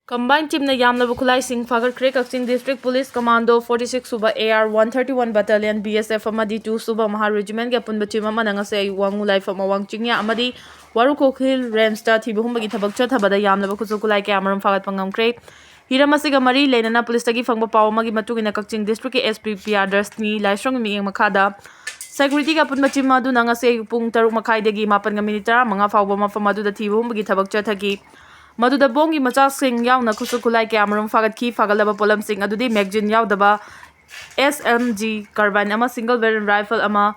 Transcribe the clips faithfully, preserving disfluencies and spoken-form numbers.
Combined teamꯅ ꯌꯥꯝꯂꯕ ꯈꯨꯠꯂꯥꯏꯁꯤꯡ ꯐꯥꯒꯠꯈ꯭ꯔꯦ꯫ ꯀꯛꯆꯤꯡ District Police Commando forty six ꯁꯨꯕ A R one thirty one Battalion, B S F ꯑꯃꯗꯤ two ꯁꯨꯕ Mahar Regiment ꯒꯤ ꯑꯄꯨꯟꯕ team ꯑꯃꯅ ꯉꯁꯤ ꯑꯌꯨꯛ ꯋꯥꯉꯨ ꯂꯥꯏꯐꯝ ꯑꯋꯥꯡ ꯆꯤꯡꯌꯥ ꯑꯃꯗꯤ ꯋꯥꯔꯨꯈꯣꯛ Hill Range ꯇ ꯊꯤꯕ ꯍꯨꯝꯕꯒꯤ ꯊꯕꯛ ꯆꯠꯊꯕꯗ ꯌꯥꯝꯂꯕ ꯈꯨꯠꯁꯨ ꯈꯨꯠꯂꯥꯏ ꯀꯌꯥ ꯃꯔꯨꯝ ꯐꯥꯒꯠꯄ ꯉꯝꯈ꯭ꯔꯦ꯫ ꯍꯤꯔꯝ ꯑꯁꯤꯒ ꯃꯔꯤ ꯂꯩꯅꯅ police ꯇꯒꯤ ꯐꯪꯕ ꯄꯥꯎ ꯑꯃꯒꯤ ꯃꯇꯨꯡ ꯏꯟꯅ, ꯀꯛꯆꯤꯡ District ꯀꯤ S P Priyadarshini ꯂꯥꯏꯁ꯭ꯔꯝꯒꯤ ꯃꯤꯠꯌꯦꯡ ꯃꯈꯥꯗ security ꯒꯤ ꯑꯄꯨꯟꯕ team ꯑꯗꯨꯅ ꯉꯁꯤ ꯑꯌꯨꯛ ꯄꯨꯡ ꯇꯔꯨꯛ ꯃꯈꯥꯏꯗꯒꯤ ꯃꯥꯄꯟꯒ minute ꯇꯔꯥꯃꯉꯥ ꯐꯥꯎꯕ ꯃꯐꯝ ꯑꯗꯨꯗ ꯊꯤꯕ ꯍꯨꯝꯕꯒꯤ ꯊꯕꯛ ꯆꯠꯊꯈꯤ꯫ ꯃꯗꯨꯗ bomb ꯒꯤ ꯃꯆꯥꯛꯁꯤꯡ ꯌꯥꯎꯅ ꯈꯨꯠꯁꯨ ꯈꯨꯠꯂꯥꯏ ꯀꯌꯥ ꯃꯔꯨꯝ ꯐꯥꯒꯠꯈꯤ꯫ ꯐꯥꯒꯠꯂꯕ ꯄꯣꯠꯂꯝꯁꯤꯡ ꯑꯗꯨꯗꯤ magazine ꯌꯥꯎꯗꯕ S M G carbine ꯑꯃ, single barrel rifle ꯑꯃ,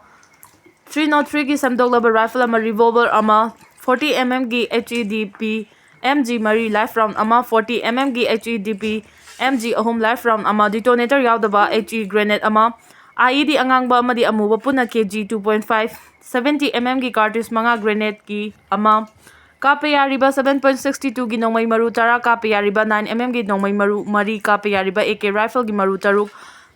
three nought three ꯒꯤ ꯁꯦꯝꯗꯣꯛꯂꯕ rifle ꯑꯃ, revolver ꯑꯃ, forty M M ꯒꯤ H E D P M G ꯃꯔꯤ, live round ꯑꯃ, forty M M ꯒꯤ H E D P M G ꯑꯍꯨꯝ, live round ꯑꯃ, detonator ꯌꯥꯎꯗꯕ H E grenade ꯑꯃ, I E D ꯑꯉꯥꯡꯕ ꯑꯃꯗꯤ ꯑꯃꯨꯕ ꯄꯨꯟꯅ K G two point five, seventy M M ꯒꯤ cartridge ꯃꯉꯥ, grenade ꯀꯤ ꯑꯃ, ꯀꯥꯞꯄ ꯌꯥꯔꯤꯕ seven point sixty two ꯒꯤ ꯅꯣꯡꯃꯩ ꯃꯔꯨ ꯇꯔꯥ, ꯀꯥꯞꯄ ꯌꯥꯔꯤꯕ nine M M ꯒꯤ ꯅꯣꯡꯃꯩ ꯃꯔꯨ ꯃꯔꯤ, ꯀꯥꯞꯄ ꯌꯥꯔꯤꯕ A K rifle ꯒꯤ ꯃꯔꯨ ꯇꯔꯨꯛ,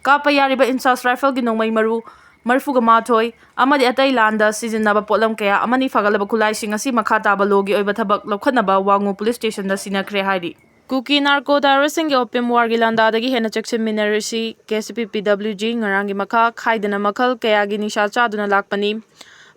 ꯀꯥꯞꯄ ꯌꯥꯔꯤꯕ INSAS rifle ꯒꯤ ꯅꯣꯡꯃꯩ ꯃꯔꯨ ꯃꯔꯤꯐꯨꯒ ꯃꯥꯊꯣꯏ ꯑꯃꯗꯤ ꯑꯇꯩ ꯂꯥꯟꯗ ꯁꯤꯖꯤꯟꯅꯕ ꯄꯣꯠꯂꯝ ꯀꯌꯥ ꯑꯃꯅꯤ ꯐꯥꯒꯠꯂꯕ ꯈꯨꯠꯂꯥꯏꯁꯤꯡ ꯑꯁꯤ ꯃꯈꯥ ꯇꯥꯕ law ꯒꯤ ꯑꯣꯏꯕ ꯊꯕꯛ ꯂꯧꯈꯠꯅꯕ ꯋꯥꯉꯨ police station ꯗ ꯁꯤꯟꯅꯈ꯭ꯔꯦ ꯍꯥꯏꯔꯤ꯫ ꯀꯨꯀꯤ narco terrorist ꯁꯤꯡꯒꯤ opium war ꯒꯤ ꯂꯥꯟꯗꯥꯗꯒꯤ ꯍꯦꯟꯅ ꯆꯦꯛꯁꯤꯟꯃꯤꯟꯅꯔꯁꯤ꯫ K C P P W G ꯉꯔꯥꯡꯒꯤ ꯃꯈꯥ ꯈꯥꯏꯗꯅ ꯃꯈꯜ ꯀꯌꯥꯒꯤ ꯅꯤꯁꯥ ꯆꯥꯗꯨꯅ ꯂꯥꯛꯄꯅꯤ꯫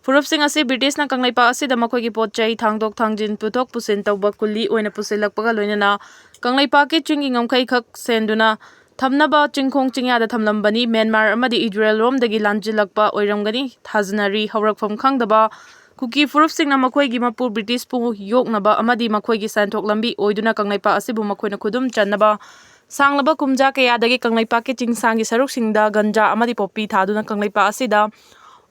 ꯐꯨꯔꯨꯞꯁꯤꯡ ꯑꯁꯤ British ꯅ ꯀꯪꯂꯩꯄꯥꯛ ꯑꯁꯤꯗ ꯃꯈꯣꯏꯒꯤ ꯄꯣꯠ ꯆꯩ ꯊꯥꯡꯗꯣꯛ ꯊꯥꯡꯖꯤꯟ, ꯄꯨꯊꯣꯛ ꯄꯨꯁꯤꯟ ꯇꯧꯕ ꯀꯨꯂꯤ ꯑꯣꯏꯅ ꯄꯨꯁꯤꯜꯂꯛꯄꯒ ꯂꯣꯏꯅꯅ ꯀꯪꯂꯩꯄꯥꯛꯀꯤ ꯆꯤꯡꯒꯤ ꯉꯝꯈꯩ ꯈꯛ ꯁꯦꯟꯗꯨꯅ ꯊꯝꯅꯕ ꯆꯤꯡꯈꯣꯡ ꯆꯤꯡꯌꯥꯗ ꯊꯝꯂꯝꯕꯅꯤ꯫ ꯃ꯭ꯌꯥꯟꯃꯥꯔ ꯑꯃꯗꯤ ꯏꯖꯔꯦꯜ ꯔꯣꯝꯗꯒꯤ ꯂꯥꯟꯖꯤꯜꯂꯛꯄ ꯑꯣꯏꯔꯝꯒꯅꯤ ꯊꯥꯖꯅꯔꯤ꯫ ꯍꯧꯔꯛꯐꯝ ꯈꯪꯗꯕ ꯀꯨꯀꯤ ꯐꯨꯔꯨꯞꯁꯤꯡꯅ ꯃꯈꯣꯏꯒꯤ ꯃꯄꯨ British ꯄꯨ ꯌꯣꯛꯅꯕ ꯑꯃꯗꯤ ꯃꯈꯣꯏꯒꯤ ꯁꯦꯟꯊꯣꯛ ꯂꯝꯕꯤ ꯑꯣꯏꯗꯨꯅ ꯀꯪꯂꯩꯄꯥꯛ ꯑꯁꯤꯕꯨ ꯃꯈꯣꯏꯅ ꯈꯨꯗꯨꯝ ꯆꯟꯅꯕ ꯁꯥꯡꯂꯕ ꯀꯨꯝꯖꯥ ꯀꯌꯥꯗꯒꯤ ꯀꯪꯂꯩꯄꯥꯛꯀꯤ ꯆꯤꯡꯁꯥꯡꯒꯤ ꯁꯔꯨꯛꯁꯤꯡꯗ ꯒꯟꯖꯥ ꯑꯃꯗꯤ ꯄꯣꯄꯤ ꯊꯥꯗꯨꯅ ꯀꯪꯂꯩꯄꯥꯛ ꯑꯁꯤꯗ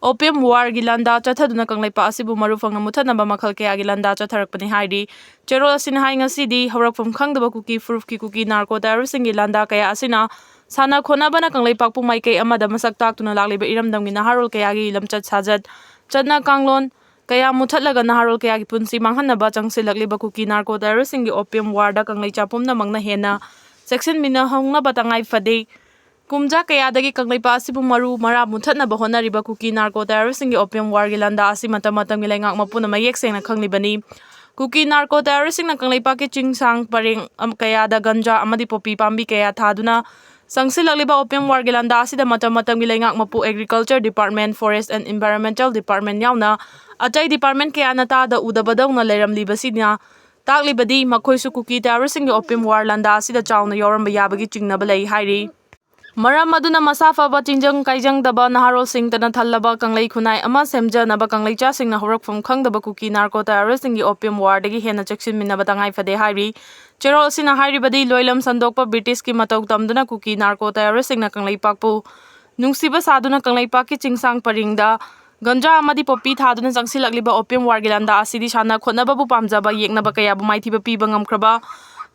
opium war ꯒꯤ ꯂꯥꯟꯗꯥ ꯆꯠꯊꯗꯨꯅ ꯀꯪꯂꯩꯄꯥꯛ ꯑꯁꯤꯕꯨ ꯃꯔꯨ ꯐꯪꯅ ꯃꯨꯠꯊꯠꯅꯕ ꯃꯈꯜ ꯀꯌꯥꯒꯤ ꯂꯥꯟꯗꯥ ꯆꯠꯊꯔꯛꯄꯅꯤ ꯍꯥꯏꯔꯤ꯫ ꯆꯦꯔꯣꯜ ꯑꯁꯤꯅ ꯍꯥꯏ, ꯉꯁꯤꯗꯤ ꯍꯧꯔꯛꯐꯝ ꯈꯪꯗꯕ ꯀꯨꯀꯤ ꯐꯨꯔꯨꯞꯀꯤ ꯀꯨꯀꯤ narco terrorist ꯁꯤꯡꯒꯤ ꯂꯥꯟꯗꯥ ꯀꯌꯥ ꯑꯁꯤꯅ ꯁꯥꯟꯅ ꯈꯣꯠꯅꯕꯅ ꯀꯪꯂꯩꯄꯥꯛꯄꯨ ꯃꯥꯏꯀꯩ ꯑꯃꯗ ꯃꯁꯛ ꯇꯥꯛꯇꯨꯅ ꯂꯥꯛꯂꯤꯕ ꯏꯔꯝꯗꯝꯒꯤ ꯅꯍꯥꯔꯣꯜ ꯀꯌꯥꯒꯤ ꯂꯝꯆꯠ ꯁꯥꯖꯠ, ꯆꯠꯅ ꯀꯥꯡꯂꯣꯟ ꯀꯌꯥ ꯃꯨꯠꯊꯠꯂꯒ ꯅꯍꯥꯔꯣꯜ ꯀꯌꯥꯒꯤ ꯄꯨꯟꯁꯤ ꯃꯥꯡꯍꯟꯅꯕ ꯆꯪꯁꯤꯜꯂꯛꯂꯤꯕ ꯀꯨꯀꯤ narco terrorist ꯁꯤꯡꯒꯤ opium war ꯗ ꯀꯪꯂꯩꯆꯥ ꯄꯨꯝꯅꯃꯛꯅ ꯍꯦꯟꯅ ꯆꯦꯛꯁꯤꯟꯃꯤꯟꯅꯍꯧꯅꯕ ꯇꯉꯥꯏ ꯐꯗꯦ꯫ ꯀꯨꯝꯖꯥ ꯀꯌꯥꯗꯒꯤ ꯀꯪꯂꯩꯄꯥꯛ ꯑꯁꯤꯕꯨ ꯃꯔꯨ ꯃꯔꯥ ꯃꯨꯠꯊꯠꯅꯕ ꯍꯣꯠꯅꯔꯤꯕ ꯀꯨꯀꯤ narco terrorist ꯁꯤꯡꯒꯤ opium war ꯒꯤ ꯂꯥꯟꯗꯥ ꯑꯁꯤ ꯃꯇꯝ ꯃꯇꯝꯒꯤ ꯂꯩꯉꯥꯛ ꯃꯄꯨꯅ ꯃꯌꯦꯛ ꯁꯦꯡꯅ ꯈꯪꯂꯤꯕꯅꯤ꯫ ꯀꯨꯀꯤ ꯅꯥꯔꯀꯣ ꯇꯦꯔꯣꯔꯤꯁꯁꯤꯡꯅ ꯀꯪꯂꯩꯄꯥꯛꯀꯤ ꯆꯤꯡꯁꯥꯡ ꯄꯔꯦꯡ ꯑꯝ-, ꯀꯌꯥꯗ ꯒꯟꯖꯥ ꯑꯃꯗꯤ ꯄꯣꯄꯤ ꯄꯥꯝꯕꯤ ꯀꯌꯥ ꯊꯥꯗꯨꯅ ꯆꯪꯁꯤꯜꯂꯛꯂꯤꯕ opium war ꯒꯤ ꯂꯥꯟꯗꯥ ꯑꯁꯤꯗ ꯃꯇꯝ ꯃꯇꯝꯒꯤ ꯂꯩꯉꯥꯛ ꯃꯄꯨ Agriculture Department, Forest and Environmental Department ꯌꯥꯎꯅ ꯑꯇꯩ department ꯀꯌꯥꯅ ꯇꯥꯗ ꯎꯗꯕꯗꯧꯅ ꯂꯩꯔꯝꯂꯤꯕꯁꯤꯅ ꯇꯥꯛꯂꯤꯕꯗꯤ ꯃꯈꯣꯏꯁꯨ ꯀꯨꯀꯤ ꯇꯦꯔꯣꯔꯤꯁꯁꯤꯡꯒꯤ opium war ꯂꯥꯟꯗꯥ ꯑꯁꯤꯗ ꯆꯥꯎꯅ ꯌꯥꯎꯔꯝꯕ ꯌꯥꯕꯒꯤ ꯆꯤꯡꯅꯕ ꯂꯩ ꯍꯥꯏꯔꯤ꯫ ꯃꯔꯝ ꯑꯗꯨꯅ ꯃꯁꯥ ꯐꯕ, ꯆꯤꯡꯖꯪ ꯀꯥꯏꯖꯪꯗꯕ ꯅꯍꯥꯔꯣꯜꯁꯤꯡꯇꯅ ꯊꯜꯂꯕ ꯀꯪꯂꯩ ꯈꯨꯟꯅꯥꯏ ꯑꯃ ꯁꯦꯝꯖꯅꯕ ꯀꯪꯂꯩꯆꯥꯁꯤꯡꯅ ꯍꯧꯔꯛꯐꯝ ꯈꯪꯗꯕ ꯀꯨꯀꯤ ꯅꯥꯔꯀꯣ ꯇꯦꯔꯣꯔꯤꯁꯁꯤꯡꯒꯤ opium war ꯗꯒꯤ ꯍꯦꯟꯅ ꯆꯦꯛꯁꯤꯟꯃꯤꯟꯅꯕ ꯇꯉꯥꯏ ꯐꯗꯦ ꯍꯥꯏꯔꯤ꯫ ꯆꯦꯔꯣꯜ ꯑꯁꯤꯅ ꯍꯥꯏꯔꯤꯕꯗꯤ ꯂꯣꯏꯂꯝ ꯁꯟꯗꯣꯛꯄ ꯕ꯭ꯔꯤꯇꯤꯁꯀꯤ ꯃꯇꯧ ꯇꯝꯗꯨꯅ ꯀꯨꯀꯤ ꯅꯥꯔꯀꯣ ꯇꯦꯔꯣꯔꯤꯁꯁꯤꯡꯅ ꯀꯪꯂꯩꯄꯥꯛꯄꯨ ꯅꯨꯡꯁꯤꯕ ꯁꯥꯗꯨꯅ ꯀꯪꯂꯩꯄꯥꯛꯀꯤ ꯆꯤꯡꯁꯥꯡ ꯄꯔꯤꯡꯗ ꯒꯟꯖꯥ ꯑꯃꯗꯤ ꯄꯣꯄꯤ ꯊꯥꯗꯨꯅ ꯆꯪꯁꯤꯜꯂꯛꯂꯤꯕ opium war ꯒꯤ ꯂꯥꯟꯗꯥ ꯑꯁꯤꯗꯤ ꯁꯥꯟꯅ ꯈꯣꯠꯅꯕꯕꯨ ꯄꯥꯝꯖꯕ ꯌꯦꯛꯅꯕ ꯀꯌꯥꯕꯨ ꯃꯥꯏꯊꯤꯕ ꯄꯤꯕ ꯉꯝꯈ꯭ꯔꯕ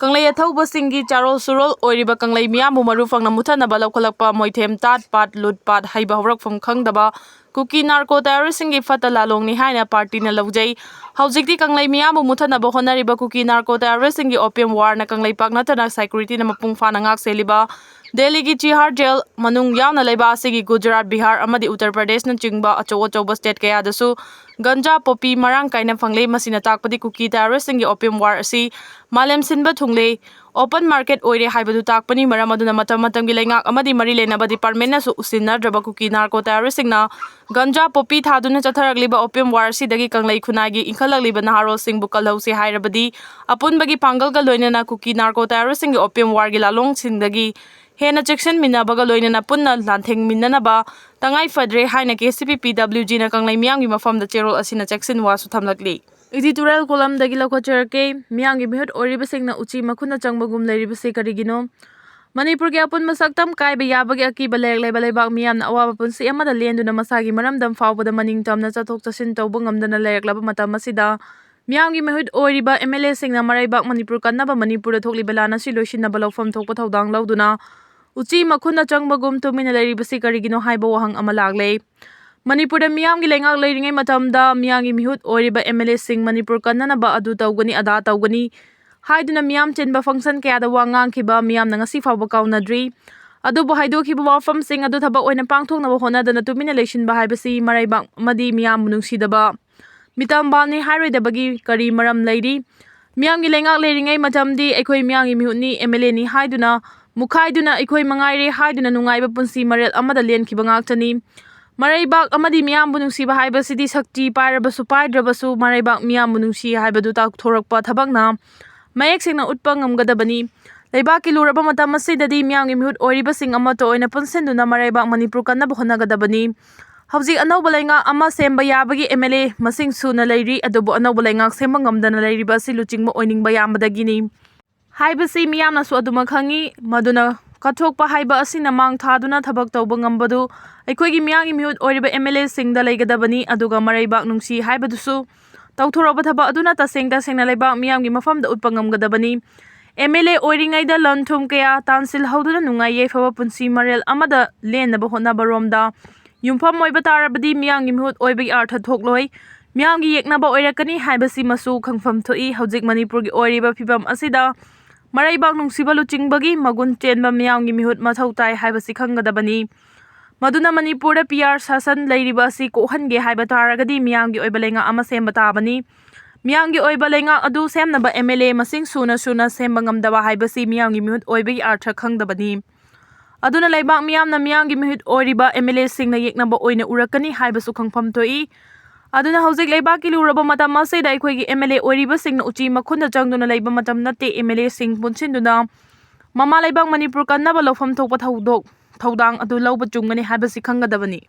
ꯀꯪꯂꯩ ꯑꯊꯧꯕꯁꯤꯡꯒꯤ ꯆꯥꯔꯣꯜ ꯁꯨꯔꯣꯜ ꯑꯣꯏꯔꯤꯕ ꯀꯪꯂꯩ ꯃꯤꯌꯥꯝꯕꯨ ꯃꯔꯨ ꯐꯪꯅ ꯃꯨꯊꯠꯅꯕ ꯂꯧꯈꯠꯂꯛꯄ ꯃꯣꯏꯊꯦꯝ ꯇꯥꯠ ꯄꯥꯠ ꯂꯨꯠ ꯄꯥꯠ ꯍꯩꯕ ꯍꯧꯔꯛꯐꯝ ꯈꯪꯗꯕ ꯀꯨꯀꯤ ꯅꯥꯔꯀꯣ ꯇꯦꯔꯣꯔꯤꯁꯁꯤꯡꯒꯤ ꯐꯠꯇ ꯂꯥꯂꯣꯡꯅꯤ ꯍꯥꯏꯅ ꯄꯥꯔꯇꯤꯅ ꯂꯧꯖꯩ꯫ ꯍꯧꯖꯤꯛꯇꯤ ꯀꯪꯂꯩ ꯃꯤꯌꯥꯝꯕꯨ ꯃꯨꯊꯠꯅꯕ ꯍꯣꯠꯅꯔꯤꯕ ꯀꯨꯀꯤ ꯅꯥꯔꯀꯣ ꯇꯦꯔꯣꯔꯤꯁꯁꯤꯡꯒꯤ opium war ꯅ ꯀꯪꯂꯩꯄꯥꯛ ꯅꯠꯇꯅ security ꯅ ꯃꯄꯨꯡ ꯐꯥꯅ ꯉꯥꯛ ꯁꯦꯜꯂꯤꯕ ꯗꯦꯜꯂꯤꯒꯤ ꯇꯤꯍꯥꯔ ꯖꯦꯜ ꯃꯅꯨꯡ ꯌꯥꯎꯅ ꯂꯩꯕꯥꯛ ꯑꯁꯤꯒꯤ ꯒꯨꯖꯔꯥꯠ, ꯕꯤꯍꯥꯔ ꯑꯃꯗꯤ ꯎꯠꯇꯔ ꯄ꯭ꯔꯗꯦꯁꯅꯆꯤꯡꯕ ꯑꯆꯧ ꯑꯆꯧꯕ state ꯀꯌꯥꯗꯁꯨ ꯒꯟꯖꯥ ꯄꯣꯄꯤ ꯃꯔꯥꯡ ꯀꯥꯏꯅ ꯐꯪꯂꯦ꯫ ꯃꯁꯤꯅ ꯇꯥꯛꯄꯗꯤ ꯀꯨꯀꯤ ꯇꯦꯔꯣꯔꯤꯁꯁꯤꯡꯒꯤ opium war ꯑꯁꯤ ꯃꯥꯂꯦꯝ ꯁꯤꯟꯕ ꯊꯨꯡꯂꯦ, open market ꯑꯣꯏꯔꯦ ꯍꯥꯏꯕꯗꯨ ꯇꯥꯛꯄꯅꯤ꯫ ꯃꯔꯝ ꯑꯗꯨꯅ ꯃꯇꯝ ꯃꯇꯝꯒꯤ ꯂꯩꯉꯥꯛ ꯑꯃꯗꯤ ꯃꯔꯤ ꯂꯩꯅꯕ department ꯅꯁꯨ ꯎꯁꯤꯟꯅꯗ꯭ꯔꯕ ꯀꯨꯀꯤ ꯅꯥꯔꯀꯣ ꯇꯦꯔꯣꯔꯤꯁꯁꯤꯡꯅ ꯒꯟꯖꯥ ꯄꯣꯄꯤ ꯊꯥꯗꯨꯅ ꯆꯠꯊꯔꯛꯂꯤꯕ opium war ꯑꯁꯤꯗꯒꯤ ꯀꯪꯂꯩ ꯈꯨꯟꯅꯥꯏꯒꯤ ꯏꯟꯈꯠꯂꯛꯂꯤꯕ ꯅꯍꯥꯔꯣꯜꯁꯤꯡꯕꯨ ꯀꯜꯍꯧꯁꯤ ꯍꯥꯏꯔꯕꯗꯤ ꯑꯄꯨꯟꯕꯒꯤ ꯄꯥꯡꯒꯜꯒ ꯂꯣꯏꯅꯅ ꯀꯨꯀꯤ ꯅꯥꯔꯀꯣ ꯇꯦꯔꯣꯔꯤꯁꯁꯤꯡꯒꯤ opium war ꯒꯤ ꯂꯥꯂꯣꯡꯁꯤꯡꯗꯒꯤ ꯍꯦꯟꯅ ꯆꯦꯛꯁꯤꯟꯃꯤꯟꯅꯕꯒ ꯂꯣꯏꯅꯅ ꯄꯨꯟꯅ ꯂꯥꯟꯊꯦꯡꯃꯤꯟꯅꯅꯕ ꯇꯉꯥꯏ ꯐꯗ꯭ꯔꯦ ꯍꯥꯏꯅ ꯀꯦ ꯁꯤ ꯄꯤ ꯄꯤ ꯗꯕ꯭ꯂꯤꯎ ꯖꯤꯅ ꯀꯪꯂꯩ ꯃꯤꯌꯥꯝꯒꯤ ꯃꯐꯝꯗ ꯆꯦꯔꯣꯜ ꯑꯁꯤꯅ ꯆꯦꯛꯁꯤꯟ ꯋꯥꯁꯨ ꯊꯝꯂꯛꯂꯤ꯫ Editorial column ꯗꯒꯤ ꯂꯧꯈꯠꯆꯔꯛꯀꯦ꯫ ꯃꯤꯌꯥꯝꯒꯤ ꯃꯤꯍꯨꯠ ꯑꯣꯏꯔꯤꯕꯁꯤꯡꯅ ꯎꯆꯤ ꯃꯈꯨꯟꯅ ꯆꯪꯕꯒꯨꯝ ꯂꯩꯔꯤꯕꯁꯤ ꯀꯔꯤꯒꯤꯅꯣ? ꯃꯅꯤꯄꯨꯔꯒꯤ ꯑꯄꯨꯟꯕ ꯁꯛꯇꯝ ꯀꯥꯏꯕ ꯌꯥꯕꯒꯤ ꯑꯀꯤꯕ ꯂꯩꯔꯛꯂꯕ ꯂꯩꯕꯥꯛ ꯃꯤꯌꯥꯝꯅ ꯑꯋꯥꯕ ꯄꯨꯟꯁꯤ ꯑꯃꯗ ꯂꯦꯟꯗꯨꯅ ꯃꯁꯥꯒꯤ ꯃꯔꯝꯗꯝ ꯐꯥꯎꯕꯗ ꯃꯅꯤꯡ ꯇꯝꯅ ꯆꯠꯊꯣꯛ ꯆꯠꯁꯤꯟ ꯇꯧꯕ ꯉꯝꯗꯅ ꯂꯩꯔꯛꯂꯕ ꯃꯇꯝ ꯑꯁꯤꯗ ꯃꯤꯌꯥꯝꯒꯤ ꯃꯤꯍꯨꯠ ꯑꯣꯏꯔꯤꯕ ꯑꯦꯝ ꯑꯦꯜ ꯑꯦꯁꯤꯡꯅ ꯃꯔꯩꯕꯥꯛ ꯃꯅꯤꯄꯨꯔ ꯀꯟꯅꯕ ꯃꯅꯤꯄꯨꯔꯗ ꯊꯣꯛꯂꯤꯕ ꯂꯥꯟ ꯑꯁꯤ ꯂꯣꯏꯁꯤꯟꯅꯕ ꯂꯧꯐꯝ ꯊꯣꯛꯄ ꯊꯧꯗꯥꯡ ꯂꯧꯗꯨꯅ ꯎꯆꯤ ꯃꯈꯨꯟꯅ ꯆꯪꯕꯒꯨꯝ ꯇꯨꯃꯤꯟꯅ ꯂꯩꯔꯤꯕꯁꯤ ꯀꯔꯤꯒꯤꯅꯣ ꯍꯥꯏꯕ ꯋꯥꯍꯪ ꯑꯃ ꯂꯥꯛꯂꯦ꯫ ꯃꯅꯤꯄꯨꯔꯗ ꯃꯤꯌꯥꯝꯒꯤ ꯂꯩꯉꯥꯛ ꯂꯩꯔꯤꯉꯩ ꯃꯇꯝꯗ ꯃꯤꯌꯥꯝꯒꯤ ꯃꯤꯍꯨꯠ ꯑꯣꯏꯔꯤꯕ ꯑꯦꯝ ꯑꯦꯜ ꯑꯦꯁꯤꯡ ꯃꯅꯤꯄꯨꯔ ꯀꯟꯅꯅꯕ ꯑꯗꯨ ꯇꯧꯒꯅꯤ, ꯑꯗꯥ ꯇꯧꯒꯅꯤ ꯍꯥꯏꯗꯨꯅ ꯃꯤꯌꯥꯝ ꯆꯤꯟꯕ function ꯀꯌꯥꯗ ꯋꯥ ꯉꯥꯡꯈꯤꯕ ꯃꯤꯌꯥꯝꯅ ꯉꯁꯤ ꯐꯥꯎꯕ ꯀꯥꯎꯅꯗ꯭ꯔꯤ꯫ ꯑꯗꯨꯕꯨ ꯍꯥꯏꯗꯣꯛꯈꯤꯕ ꯋꯥꯐꯝꯁꯤꯡ ꯑꯗꯨ ꯊꯕꯛ ꯑꯣꯏꯅ ꯄꯥꯡꯊꯣꯛꯅꯕ ꯍꯣꯠꯅꯗꯅ ꯇꯨꯃꯤꯟꯅ ꯂꯩꯁꯤꯟꯕ ꯍꯥꯏꯕꯁꯤ ꯃꯔꯩꯕꯥꯛ ꯑꯃꯗꯤ ꯃꯤꯌꯥꯝꯕꯨ ꯅꯨꯡꯁꯤꯗꯕ, ꯃꯤꯇꯝꯕꯥꯜꯅꯤ ꯍꯥꯏꯔꯣꯏꯗꯕꯒꯤ ꯀꯔꯤ ꯃꯔꯝ ꯂꯩꯔꯤ? ꯃꯤꯌꯥꯝꯒꯤ ꯂꯩꯉꯥꯛ ꯂꯩꯔꯤꯉꯩ ꯃꯇꯝꯗꯤ ꯑꯩꯈꯣꯏ ꯃꯤꯌꯥꯝꯒꯤ ꯃꯤꯍꯨꯠꯅꯤ, ꯑꯦꯝ ꯑꯦꯜ ꯑꯦꯅꯤ ꯍꯥꯏꯗꯨꯅ ꯃꯨꯈꯥꯏꯗꯨꯅ ꯑꯩꯈꯣꯏ ꯃꯉꯥꯏꯔꯦ ꯍꯥꯏꯗꯨꯅ ꯅꯨꯡꯉꯥꯏꯕ ꯄꯨꯟꯁꯤ ꯃꯔꯦꯜ ꯑꯃꯗ ꯂꯦꯟꯈꯤꯕ ꯉꯥꯛꯇꯅꯤ꯫ ꯃꯔꯩꯕꯥꯛ ꯑꯃꯗꯤ ꯃꯤꯌꯥꯝꯕꯨ ꯅꯨꯡꯁꯤꯕ ꯍꯥꯏꯕꯁꯤꯗꯤ ꯁꯛꯇꯤ ꯄꯥꯏꯔꯕꯁꯨ ꯄꯥꯏꯗ꯭ꯔꯕꯁꯨ ꯃꯔꯩꯕꯥꯛ ꯃꯤꯌꯥꯝꯕꯨ ꯅꯨꯡꯁꯤ ꯍꯥꯏꯕꯗꯨ ꯇꯥꯎꯊꯣꯔꯛꯄ ꯊꯕꯛꯅ ꯃꯌꯦꯛ ꯁꯦꯡꯅ ꯎꯠꯄ ꯉꯝꯒꯗꯕꯅꯤ꯫ ꯂꯩꯕꯥꯛꯀꯤ ꯂꯨꯔꯕ ꯃꯇꯝ ꯑꯁꯤꯗꯗꯤ ꯃꯤꯌꯥꯝꯒꯤ ꯃꯤꯍꯨꯠ ꯑꯣꯏꯔꯤꯕꯁꯤꯡ ꯑꯃꯠꯇ ꯑꯣꯏꯅ ꯄꯨꯟꯁꯤꯟꯗꯨꯅ ꯃꯔꯩꯕꯥꯛ ꯃꯅꯤꯄꯨꯔ ꯀꯟꯅꯕ ꯍꯣꯠꯅꯒꯗꯕꯅꯤ꯫ ꯍꯧꯖꯤꯛ ꯑꯅꯧꯕ ꯂꯩꯉꯥꯛ ꯑꯃ ꯁꯦꯝꯕ ꯌꯥꯕꯒꯤ ꯑꯦꯝ ꯑꯦꯜ ꯑꯦ ꯃꯁꯤꯡ ꯁꯨꯅ ꯂꯩꯔꯤ, ꯑꯗꯨꯕꯨ ꯑꯅꯧꯕ ꯂꯩꯉꯥꯛ ꯁꯦꯝꯕ ꯉꯝꯗꯅ ꯂꯩꯔꯤꯕ ꯑꯁꯤ ꯂꯨꯆꯤꯡꯕ ꯑꯣꯏꯅꯤꯡꯕ ꯌꯥꯝꯕꯗꯒꯤꯅꯤ ꯍꯥꯏꯕꯁꯤ ꯃꯤꯌꯥꯝꯅꯁꯨ ꯑꯗꯨꯃꯛ ꯈꯪꯏ꯫ ꯃꯗꯨꯅ ꯀꯠꯊꯣꯛꯄ ꯍꯥꯏꯕ ꯑꯁꯤꯅ ꯃꯥꯡ ꯊꯥꯗꯨꯅ ꯊꯕꯛ ꯇꯧꯕ ꯉꯝꯕꯗꯨ ꯑꯩꯈꯣꯏꯒꯤ ꯃꯤꯌꯥꯝꯒꯤ ꯃꯤꯍꯨꯠ ꯑꯣꯏꯔꯤꯕ ꯑꯦꯝ ꯑꯦꯜ ꯑꯦꯁꯤꯡꯗ ꯂꯩꯒꯗꯕꯅꯤ꯫ ꯑꯗꯨꯒ ꯃꯔꯩꯕꯥꯛ ꯅꯨꯡꯁꯤ ꯍꯥꯏꯕꯗꯨꯁꯨ ꯇꯧꯊꯣꯔꯛꯄ ꯊꯕꯛ ꯑꯗꯨꯅ ꯇꯁꯦꯡ ꯇꯁꯦꯡꯅ ꯂꯩꯕꯥꯛ ꯃꯤꯌꯥꯝꯒꯤ ꯃꯐꯝꯗ ꯎꯠꯄ ꯉꯝꯒꯗꯕꯅꯤ꯫ ꯑꯦꯝ ꯑꯦꯜ ꯑꯦ ꯑꯣꯏꯔꯤꯉꯩꯗ ꯂꯟ ꯊꯨꯝ ꯀꯌꯥ ꯇꯥꯟꯁꯤꯜꯍꯧꯗꯨꯅ ꯅꯨꯡꯉꯥꯏ ꯌꯥꯏꯐꯕ ꯄꯨꯟꯁꯤ ꯃꯔꯦꯜ ꯑꯃꯗ ꯂꯦꯟꯅꯕ ꯍꯣꯠꯅꯕꯔꯣꯝꯗ ꯌꯨꯝꯐꯝ ꯑꯣꯏꯕ ꯇꯥꯔꯕꯗꯤ ꯃꯤꯌꯥꯝꯒꯤ ꯃꯤꯍꯨꯠ ꯑꯣꯏꯕꯒꯤ ꯑꯥꯔꯊ ꯊꯣꯛꯂꯣꯏ꯫ ꯃꯤꯌꯥꯝꯒꯤ ꯌꯦꯛꯅꯕ ꯑꯣꯏꯔꯛꯀꯅꯤ ꯍꯥꯏꯕꯁꯤꯃꯁꯨ ꯈꯪꯐꯝ ꯊꯣꯛꯏ꯫ ꯍꯧꯖꯤꯛ ꯃꯅꯤꯄꯨꯔꯒꯤ ꯑꯣꯏꯔꯤꯕ ꯐꯤꯕꯝ ꯑꯁꯤꯗ ꯃꯔꯩꯕꯥꯛ ꯅꯨꯡꯁꯤꯕ ꯂꯨꯆꯤꯡꯕꯒꯤ ꯃꯒꯨꯟ ꯆꯦꯟꯕ ꯃꯤꯌꯥꯝꯒꯤ ꯃꯤꯍꯨꯠ ꯃꯊꯧ ꯇꯥꯏ ꯍꯥꯏꯕꯁꯤ ꯈꯪꯒꯗꯕꯅꯤ꯫ ꯃꯗꯨꯅ ꯃꯅꯤꯄꯨꯔꯗ ꯄꯤ ꯑꯥꯔ ꯁꯥꯁꯟ ꯂꯩꯔꯤꯕ ꯑꯁꯤ ꯀꯣꯛꯍꯟꯒꯦ ꯍꯥꯏꯕ ꯇꯥꯔꯒꯗꯤ ꯃꯤꯌꯥꯝꯒꯤ ꯑꯣꯏꯕ ꯂꯩꯉꯥꯛ ꯑꯃ ꯁꯦꯝꯕ ꯇꯥꯕꯅꯤ꯫ ꯃꯤꯌꯥꯝꯒꯤ ꯑꯣꯏꯕ ꯂꯩꯉꯥꯛ ꯑꯗꯨ ꯁꯦꯝꯅꯕ ꯑꯦꯝ ꯑꯦꯜ ꯑꯦ ꯃꯁꯤꯡ ꯁꯨꯅ ꯁꯨꯅ ꯁꯦꯝꯕ ꯉꯝꯗꯕ ꯍꯥꯏꯕꯁꯤ ꯃꯤꯌꯥꯝꯒꯤ ꯃꯤꯍꯨꯠ ꯑꯣꯏꯕꯒꯤ ꯑꯥꯔꯊ ꯈꯪꯗꯕꯅꯤ꯫ ꯑꯗꯨꯅ ꯂꯩꯕꯥꯛ ꯃꯤꯌꯥꯝꯅ ꯃꯤꯌꯥꯝꯒꯤ ꯃꯤꯍꯨꯠ ꯑꯣꯏꯔꯤꯕ ꯑꯦꯝ ꯑꯦꯜ ꯑꯦꯁꯤꯡꯅ ꯌꯦꯛꯅꯕ ꯑꯣꯏꯅ ꯎꯔꯛꯀꯅꯤ ꯍꯥꯏꯕꯁꯨ ꯈꯪꯐꯝ ꯊꯣꯛꯏ꯫ ꯑꯗꯨꯅ ꯍꯧꯖꯤꯛ ꯂꯩꯕꯥꯛꯀꯤ ꯂꯨꯔꯕ ꯃꯇꯝ ꯑꯁꯤꯗ ꯑꯩꯈꯣꯏꯒꯤ ꯑꯦꯝ ꯑꯦꯜ ꯑꯦ ꯑꯣꯏꯔꯤꯕꯁꯤꯡꯅ ꯎꯆꯤ ꯃꯈꯨꯟꯗ ꯆꯪꯗꯨꯅ ꯂꯩꯕ ꯃꯇꯝ ꯅꯠꯇꯦ꯫ ꯑꯦꯝ ꯑꯦꯜ ꯑꯦꯁꯤꯡ ꯄꯨꯟꯁꯤꯟꯗꯨꯅ ꯃꯃꯥ ꯂꯩꯕꯥꯛ ꯃꯅꯤꯄꯨꯔ ꯀꯟꯅꯕ ꯂꯧꯐꯝ ꯊꯣꯛꯄ ꯊꯧꯗꯣꯛ ꯊꯧꯗꯥꯡ ꯑꯗꯨ ꯂꯧꯕ ꯆꯨꯝꯒꯅꯤ ꯍꯥꯏꯕꯁꯤ ꯈꯪꯒꯗꯕꯅꯤ꯫